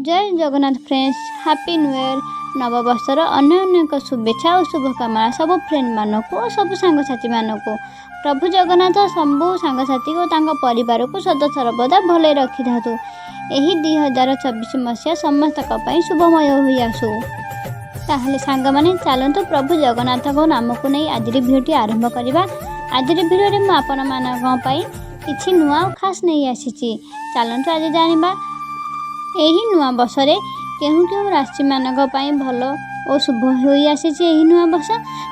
ଜୟ Jagannath friends, happy new year. ନବବର୍ଷର ଅନେକ ଅନେକ ଶୁଭେଚ୍ଛା ଓ ଶୁଭକାମନା ସବୁ ଫ୍ରେଣ୍ଡମାନଙ୍କୁ ଓ ସବୁ ସାଙ୍ଗସାଥିମାନଙ୍କୁ। ପ୍ରଭୁ ଜଗନ୍ନାଥ ସବୁ ସାଙ୍ଗସାଥି ଓ ତାଙ୍କ ପରିବାରକୁ ସଦା ସର୍ବଦା ଭଲରେ ରଖିଥାନ୍ତୁ। ଏହି 2024 ମସିହା ସମସ୍ତଙ୍କ ପାଇଁ ଶୁଭମୟ ହୋଇ ଆସୁ। ତାହେଲେ ସାଙ୍ଗମାନେ, ଚାଲନ୍ତୁ ପ୍ରଭୁ ଜଗନ୍ନାଥଙ୍କ ନାମକୁ ନେଇ ଆଜିର ଭିଡ଼ିଓଟି ଆରମ୍ଭ କରିବା। ଆଜିର ଭିଡ଼ିଓରେ ମୁଁ ଆପଣମାନଙ୍କ ପାଇଁ କିଛି ନୂଆ ଓ ଖାସ୍ ନେଇ ଆସିଛି। ଚାଲନ୍ତୁ ଆଜି ଜାଣିବା, ଏହି ନୂଆ ବର୍ଷରେ କେଉଁ କେଉଁ ରାଶିମାନଙ୍କ ପାଇଁ ଭଲ ଓ ଶୁଭ ହୋଇ ଆସିଛି ଏହି ନୂଆ ବର୍ଷ।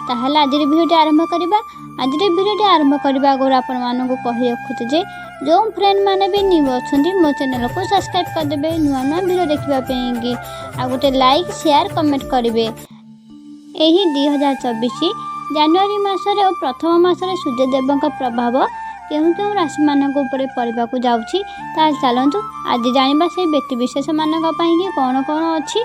ତାହେଲେ ଆଜିର ଭିଡ଼ିଓଟି ଆରମ୍ଭ କରିବା। ଆଜିର ଭିଡ଼ିଓଟି ଆରମ୍ଭ କରିବା ଆଗରୁ ଆପଣମାନଙ୍କୁ କହି ରଖୁଛୁ ଯେ, ଯେଉଁ ଫ୍ରେଣ୍ଡ ମାନେ ବି ନ୍ୟୁ ଅଛନ୍ତି, ମୋ ଚ୍ୟାନେଲକୁ ସବସ୍କ୍ରାଇବ୍ କରିଦେବେ ନୂଆ ନୂଆ ଭିଡ଼ିଓ ଦେଖିବା ପାଇଁକି, ଆଉ ଗୋଟେ ଲାଇକ୍, ସେୟାର, କମେଣ୍ଟ କରିବେ। ଏହି 2024 ଜାନୁଆରୀ ମାସରେ ଓ ପ୍ରଥମ ମାସରେ ସୂର୍ଯ୍ୟଦେବଙ୍କ ପ୍ରଭାବ କେଉଁ କେଉଁ ରାଶିମାନଙ୍କ ଉପରେ ପଡ଼ିବାକୁ ଯାଉଛି, ତାହେଲେ ଚାଲନ୍ତୁ ଆଜି ଜାଣିବା ସେଇ ବ୍ୟକ୍ତିବିଶେଷମାନଙ୍କ ପାଇଁକି କ'ଣ କ'ଣ ଅଛି।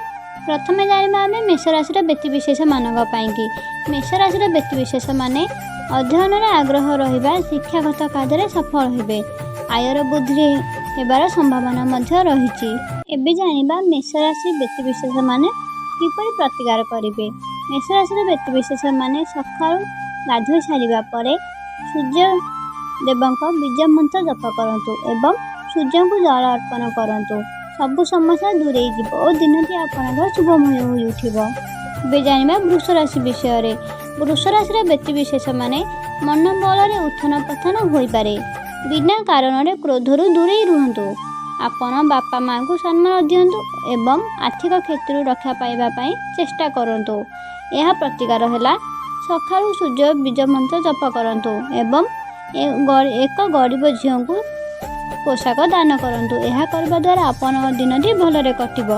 ପ୍ରଥମେ ଜାଣିବା ଆମେ ମେଷ ରାଶିର ବ୍ୟକ୍ତିବିଶେଷମାନଙ୍କ ପାଇଁକି। ମେଷ ରାଶିର ବ୍ୟକ୍ତିବିଶେଷମାନେ ଅଧ୍ୟୟନରେ ଆଗ୍ରହ ରହିବା, ଶିକ୍ଷାଗତ କାର୍ଯ୍ୟରେ ସଫଳ ହେବେ। ଆୟର ବୃଦ୍ଧି ହେବାର ସମ୍ଭାବନା ମଧ୍ୟ ରହିଛି। ଏବେ ଜାଣିବା ମେଷ ରାଶି ବ୍ୟକ୍ତିବିଶେଷମାନେ କିପରି ପ୍ରତିକାର କରିବେ। ମେଷ ରାଶିର ବ୍ୟକ୍ତିବିଶେଷମାନେ ସକାଳୁ ଗାଧୋଇ ସାରିବା ପରେ ସୂର୍ଯ୍ୟ ଦେବଙ୍କ ବୀଜ ମନ୍ତ୍ର ଜପ କରନ୍ତୁ ଏବଂ ସୂର୍ଯ୍ୟଙ୍କୁ ଜଳ ଅର୍ପଣ କରନ୍ତୁ। ସବୁ ସମସ୍ୟା ଦୂରେଇ ଯିବ ଓ ଦିନଟି ଆପଣଙ୍କର ଶୁଭମୟ ହୋଇ ଉଠିବ। ଏବେ ଜାଣିବା ବୃଷ ରାଶି ବିଷୟରେ। ବୃଷ ରାଶିର ବ୍ୟକ୍ତିବିଶେଷମାନେ ମନୋବଳରେ ଉତ୍ଥାନ ପତନ ହୋଇପାରେ। ବିନା କାରଣରେ କ୍ରୋଧରୁ ଦୂରେଇ ରୁହନ୍ତୁ। ଆପଣ ବାପା ମାଆଙ୍କୁ ସମ୍ମାନ ଦିଅନ୍ତୁ ଏବଂ ଆର୍ଥିକ କ୍ଷତିରୁ ରକ୍ଷା ପାଇବା ପାଇଁ ଚେଷ୍ଟା କରନ୍ତୁ। ଏହା ପ୍ରତିକାର ହେଲା, ସକାଳୁ ସୂର୍ଯ୍ୟ ବୀଜ ମନ୍ତ୍ର ଜପ କରନ୍ତୁ ଏବଂ ଏକ ଗରିବ ଝିଅଙ୍କୁ ପୋଷାକ ଦାନ କରନ୍ତୁ। ଏହା କରିବା ଦ୍ୱାରା ଆପଣଙ୍କ ଦିନଟି ଭଲରେ କଟିବ।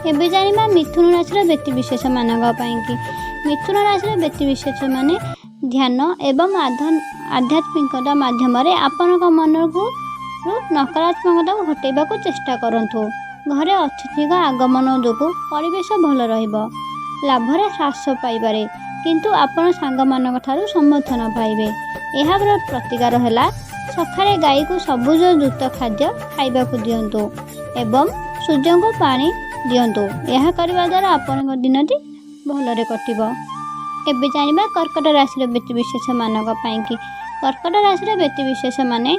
ଏବେ ଜାଣିବା ମିଥୁନ ରାଶିର ବ୍ୟକ୍ତିବିଶେଷମାନଙ୍କ ପାଇଁକି। ମିଥୁନ ରାଶିର ବ୍ୟକ୍ତିବିଶେଷମାନେ ଧ୍ୟାନ ଏବଂ ଆଧ୍ୟାତ୍ମିକତା ମାଧ୍ୟମରେ ଆପଣଙ୍କ ମନକୁ ନକାରାତ୍ମକତାକୁ ହଟାଇବାକୁ ଚେଷ୍ଟା କରନ୍ତୁ। ଘରେ ଅତିଥିଙ୍କ ଆଗମନ ଯୋଗୁଁ ପରିବେଶ ଭଲ ରହିବ। ଲାଭରେ ହ୍ରାସ ପାଇପାରେ, କିନ୍ତୁ ଆପଣ ସାଙ୍ଗମାନଙ୍କ ଠାରୁ ସମର୍ଥନ ପାଇବେ। ଏହାର ପ୍ରତିକାର ହେଲା, ସକାଳେ ଗାଈକୁ ସବୁଜ ଯୁକ୍ତ ଖାଦ୍ୟ ଖାଇବାକୁ ଦିଅନ୍ତୁ ଏବଂ ସୂର୍ଯ୍ୟଙ୍କୁ ପାଣି ଦିଅନ୍ତୁ। ଏହା କରିବା ଦ୍ୱାରା ଆପଣଙ୍କ ଦିନଟି ଭଲରେ କଟିବ। ଏବେ ଜାଣିବା କର୍କଟ ରାଶିର ବ୍ୟକ୍ତିବିଶେଷମାନଙ୍କ ପାଇଁକି। କର୍କଟ ରାଶିର ବ୍ୟକ୍ତିବିଶେଷମାନେ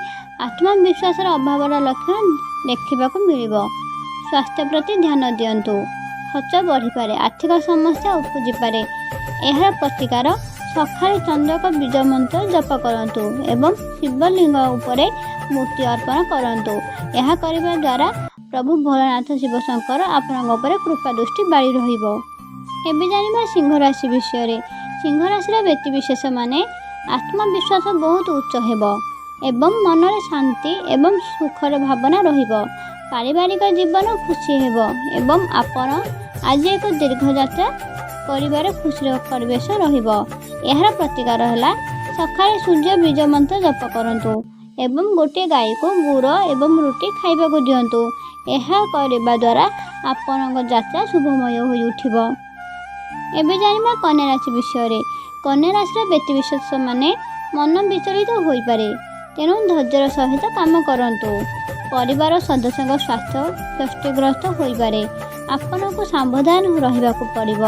ଆତ୍ମବିଶ୍ୱାସର ଅଭାବର ଲକ୍ଷଣ ଦେଖିବାକୁ ମିଳିବ। ସ୍ୱାସ୍ଥ୍ୟ ପ୍ରତି ଧ୍ୟାନ ଦିଅନ୍ତୁ। ଖର୍ଚ୍ଚ ବଢ଼ିପାରେ। ଆର୍ଥିକ ସମସ୍ୟା ଉପୁଜିପାରେ। ଏହାର ପ୍ରତିକାର, ସକାଳେ ଚନ୍ଦ୍ରଙ୍କ ବୀଜ ମନ୍ତ୍ର ଜପ କରନ୍ତୁ ଏବଂ ଶିବଲିଙ୍ଗ ଉପରେ ମୂର୍ତ୍ତି ଅର୍ପଣ କରନ୍ତୁ। ଏହା କରିବା ଦ୍ୱାରା ପ୍ରଭୁ ଭୋଳାନାଥ ଶିବଶଙ୍କର ଆପଣଙ୍କ ଉପରେ କୃପା ଦୃଷ୍ଟି ବାରି ରହିବ। ଏବେ ଜାଣିବା ସିଂହ ରାଶି ବିଷୟରେ। ସିଂହ ରାଶିର ବ୍ୟକ୍ତିବିଶେଷମାନେ ଆତ୍ମବିଶ୍ୱାସ ବହୁତ ଉଚ୍ଚ ହେବ ଏବଂ ମନରେ ଶାନ୍ତି ଏବଂ ସୁଖର ଭାବନା ରହିବ। ପାରିବାରିକ ଜୀବନ ଖୁସି ହେବ ଏବଂ ଆପଣ ଆଜି ଏକ ଦୀର୍ଘ ଯାତ୍ରା କରିବାର ଖୁସିର ପରିବେଶ ରହିବ। ଏହାର ପ୍ରତିକାର ହେଲା, ସକାଳେ ସୂର୍ଯ୍ୟ ବୀଜ ମନ୍ତ୍ର ଜପ କରନ୍ତୁ ଏବଂ ଗୋଟିଏ ଗାଈକୁ ଗୁଡ଼ ଏବଂ ରୁଟି ଖାଇବାକୁ ଦିଅନ୍ତୁ। ଏହା କରିବା ଦ୍ୱାରା ଆପଣଙ୍କ ଯାତ୍ରା ଶୁଭମୟ ହୋଇ ଉଠିବ। ଏବେ ଜାଣିବା କନ୍ୟା ରାଶି ବିଷୟରେ। କନ୍ୟା ରାଶିର ବ୍ୟକ୍ତିବିଶେଷମାନେ ମନ ବିଚଳିତ ହୋଇପାରେ, ତେଣୁ ଧୈର୍ଯ୍ୟର ସହିତ କାମ କରନ୍ତୁ। ପରିବାର ସଦସ୍ୟଙ୍କ ସ୍ୱାସ୍ଥ୍ୟ କ୍ଷତିଗ୍ରସ୍ତ ହୋଇପାରେ। ଆପଣଙ୍କୁ ସାବଧାନ ରହିବାକୁ ପଡ଼ିବ।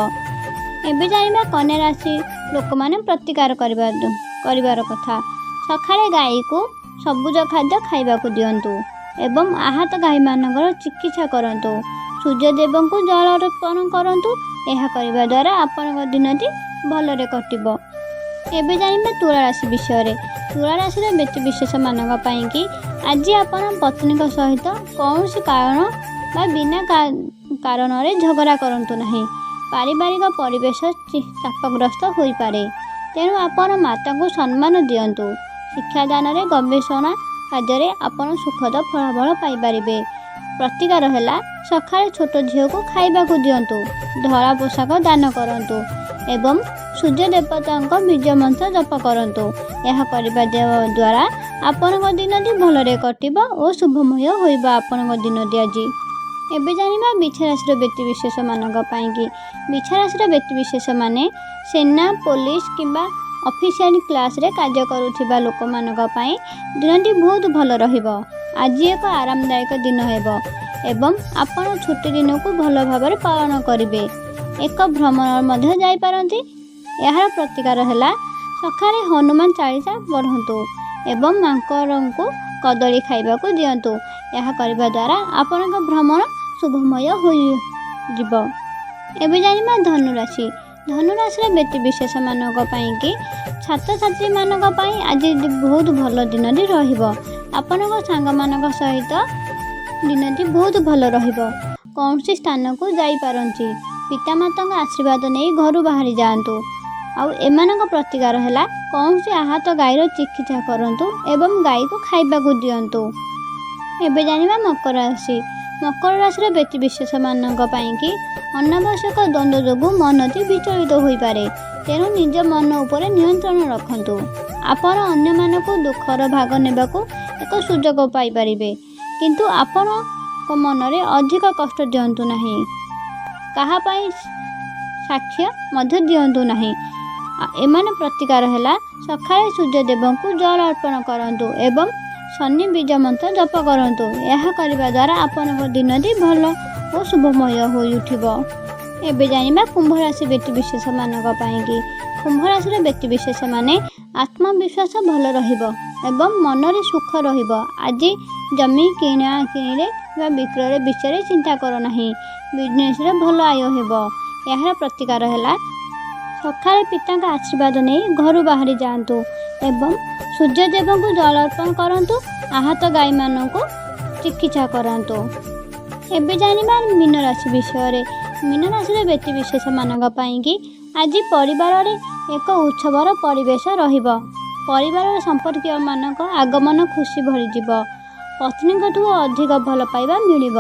ଏବେ ଜାଣିବା କନ୍ୟା ରାଶି ଲୋକମାନେ ପ୍ରତିକାର କରିବାର କଥା। ସକାଳେ ଗାଈକୁ ସବୁଜ ଖାଦ୍ୟ ଖାଇବାକୁ ଦିଅନ୍ତୁ ଏବଂ ଆହତ ଗାଈମାନଙ୍କର ଚିକିତ୍ସା କରନ୍ତୁ। ସୂର୍ଯ୍ୟଦେବଙ୍କୁ ଜଳ ଅର୍ପଣ କରନ୍ତୁ। ଏହା କରିବା ଦ୍ୱାରା ଆପଣଙ୍କ ଦିନଟି ଭଲରେ କଟିବ। ଏବେ ଜାଣିବା ତୁଳା ରାଶି ବିଷୟରେ। ତୁଳା ରାଶିର ବ୍ୟକ୍ତିବିଶେଷମାନଙ୍କ ପାଇଁକି ଆଜି ଆପଣ ପତ୍ନୀଙ୍କ ସହିତ କୌଣସି କାରଣ ବା ବିନା କାରଣରେ ଝଗଡ଼ା କରନ୍ତୁ ନାହିଁ। ପାରିବାରିକ ପରିବେଶ ଚାପଗ୍ରସ୍ତ ହୋଇପାରେ, ତେଣୁ ଆପଣ ମାତାଙ୍କୁ ସମ୍ମାନ ଦିଅନ୍ତୁ। ଶିକ୍ଷାଦାନରେ ଗବେଷଣା କାର୍ଯ୍ୟରେ ଆପଣ ସୁଖଦ ଫଳାଫଳ ପାଇପାରିବେ। ପ୍ରତିକାର ହେଲା, ସକାଳେ ଛୋଟ ଝିଅକୁ ଖାଇବାକୁ ଦିଅନ୍ତୁ, ଧଳା ପୋଷାକ ଦାନ କରନ୍ତୁ ଏବଂ ସୂର୍ଯ୍ୟ ଦେବତାଙ୍କ ବୀଜ ମନ୍ତ୍ର ଜପ କରନ୍ତୁ। ଏହା କରିବା ଦ୍ୱାରା ଆପଣଙ୍କ ଦିନଟି ଭଲରେ କଟିବ ଓ ଶୁଭମୟ ହୋଇବ ଆପଣଙ୍କ ଦିନଟି ଆଜି। ଏବେ ଜାଣିବା ବିଛା ରାଶିର ବ୍ୟକ୍ତିବିଶେଷମାନଙ୍କ ପାଇଁକି। ବିଛା ରାଶିର ବ୍ୟକ୍ତିବିଶେଷମାନେ ସେନା, ପୋଲିସ କିମ୍ବା ଅଫିସିଆଲ କ୍ଲାସରେ କାର୍ଯ୍ୟ କରୁଥିବା ଲୋକମାନଙ୍କ ପାଇଁ ଦିନଟି ବହୁତ ଭଲ ରହିବ। ଆଜି ଏକ ଆରାମଦାୟକ ଦିନ ହେବ। ଏବଂ ଆପଣ ଛୁଟି ଦିନକୁ ଭଲ ଭାବରେ ପାଳନ କରିବେ। ଏକ ଭ୍ରମଣ ମଧ୍ୟ ଯାଇପାରନ୍ତି। ଏହାର ପ୍ରତିକାର ହେଲା, ସକାଳେ ହନୁମାନ ଚାଳିଶା ପଢ଼ନ୍ତୁ ଏବଂ ମାଙ୍କଡ଼ଙ୍କୁ କଦଳୀ ଖାଇବାକୁ ଦିଅନ୍ତୁ। ଏହା କରିବା ଦ୍ୱାରା ଆପଣଙ୍କ ଭ୍ରମଣ ଶୁଭମୟ ହୋଇଯିବ। ଏବେ ଜାଣିବା ଧନୁରାଶି। ଧନୁରାଶିର ବ୍ୟକ୍ତି ବିଶେଷମାନଙ୍କ ପାଇଁକି, ଛାତ୍ରଛାତ୍ରୀମାନଙ୍କ ପାଇଁ ଆଜି ବହୁତ ଭଲ ଦିନଟି ରହିବ। ଆପଣଙ୍କ ସାଙ୍ଗମାନଙ୍କ ସହିତ ଦିନଟି ବହୁତ ଭଲ ରହିବ। କୌଣସି ସ୍ଥାନକୁ ଯାଇପାରନ୍ତି। ପିତାମାତାଙ୍କ ଆଶୀର୍ବାଦ ନେଇ ଘରୁ ବାହାରି ଯାଆନ୍ତୁ। ଆଉ ଏମାନଙ୍କ ପ୍ରତିକାର ହେଲା, କୌଣସି ଆହତ ଗାଈର ଚିକିତ୍ସା କରନ୍ତୁ ଏବଂ ଗାଈକୁ ଖାଇବାକୁ ଦିଅନ୍ତୁ। ଏବେ ଜାଣିବା ମକର ରାଶି। ମକର ରାଶିର ବ୍ୟକ୍ତି ବିଶେଷମାନଙ୍କ ପାଇଁକି ଅନାବଶ୍ୟକ ଦ୍ୱନ୍ଦ୍ୱ ଯୋଗୁଁ ମନଟି ବିଚଳିତ ହୋଇପାରେ। ତେଣୁ ନିଜ ମନ ଉପରେ ନିୟନ୍ତ୍ରଣ ରଖନ୍ତୁ। ଆପଣ ଅନ୍ୟମାନଙ୍କୁ ଦୁଃଖର ଭାଗ ନେବାକୁ ଏକ ସୁଯୋଗ ପାଇପାରିବେ, କିନ୍ତୁ ଆପଣଙ୍କ ମନରେ ଅଧିକ କଷ୍ଟ ଦିଅନ୍ତୁ ନାହିଁ। କାହା ପାଇଁ ସାକ୍ଷ୍ୟ ମଧ୍ୟ ଦିଅନ୍ତୁ ନାହିଁ। ଏମାନେ ପ୍ରତିକାର ହେଲା, ସକାଳେ ସୂର୍ଯ୍ୟଦେବଙ୍କୁ ଜଳ ଅର୍ପଣ କରନ୍ତୁ ଏବଂ ଶନି ବୀଜ ମନ୍ତ୍ର ଜପ କରନ୍ତୁ। ଏହା କରିବା ଦ୍ୱାରା ଆପଣଙ୍କ ଦିନଟି ଭଲ ଓ ଶୁଭମୟ ହୋଇଉଠିବ। ଏବେ ଜାଣିବା କୁମ୍ଭ ରାଶି ବ୍ୟକ୍ତି ବିଶେଷମାନଙ୍କ ପାଇଁକି। କୁମ୍ଭ ରାଶିର ବ୍ୟକ୍ତି ବିଶେଷମାନେ ଆତ୍ମବିଶ୍ୱାସ ଭଲ ରହିବ ଏବଂ ମନରେ ସୁଖ ରହିବ। ଆଜି ଜମି କିଣା କିଣିରେ ବା ବିକ୍ରୟରେ ବିଷୟରେ ଚିନ୍ତା କର ନାହିଁ। ବିଜନେସରେ ଭଲ ଆୟ ହେବ। ଏହାର ପ୍ରତିକାର ହେଲା, ସକାଳେ ପିତାଙ୍କ ଆଶୀର୍ବାଦ ନେଇ ଘରୁ ବାହାରି ଯାଆନ୍ତୁ ଏବଂ ସୂର୍ଯ୍ୟଦେବଙ୍କୁ ଜଳ ଅର୍ପଣ କରନ୍ତୁ। ଆହତ ଗାଈମାନଙ୍କୁ ଚିକିତ୍ସା କରାନ୍ତୁ। ଏବେ ଜାଣିବା ମୀନ ରାଶି ବିଷୟରେ। ମୀନ ରାଶିର ବ୍ୟକ୍ତି ବିଶେଷମାନଙ୍କ ପାଇଁକି ଆଜି ପରିବାରରେ ଏକ ଉତ୍ସବର ପରିବେଶ ରହିବ। ପରିବାରର ସମ୍ପର୍କୀୟମାନଙ୍କ ଆଗମନ ଖୁସି ଭରିଯିବ। ପତ୍ନୀଙ୍କଠୁ ଅଧିକ ଭଲ ପାଇବା ମିଳିବ।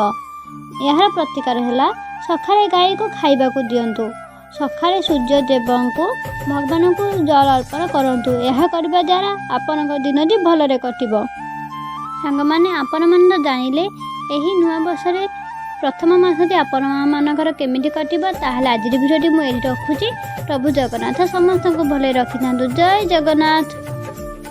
ଏହାର ପ୍ରତିକାର ହେଲା, ସକାଳେ ଗାଈକୁ ଖାଇବାକୁ ଦିଅନ୍ତୁ। ସକାଳେ ସୂର୍ଯ୍ୟଦେବଙ୍କୁ, ଭଗବାନଙ୍କୁ ଜଳ ଅର୍ପଣ କରନ୍ତୁ। ଏହା କରିବା ଦ୍ୱାରା ଆପଣଙ୍କ ଦିନଟି ଭଲରେ କଟିବ। ସାଙ୍ଗମାନେ, ଆପଣମାନେ ତ ଜାଣିଲେ ଏହି ନୂଆ ବର୍ଷରେ ପ୍ରଥମ ମାସଟି ଆପଣମାନଙ୍କର କେମିତି କଟିବ। ତାହେଲେ ଆଜିର ଭିଡ଼ିଓଟି ମୁଁ ଏଇଠି ରଖୁଛି। ପ୍ରଭୁ ଜଗନ୍ନାଥ ସମସ୍ତଙ୍କୁ ଭଲରେ ରଖିଥାନ୍ତୁ। ଜୟ ଜଗନ୍ନାଥ।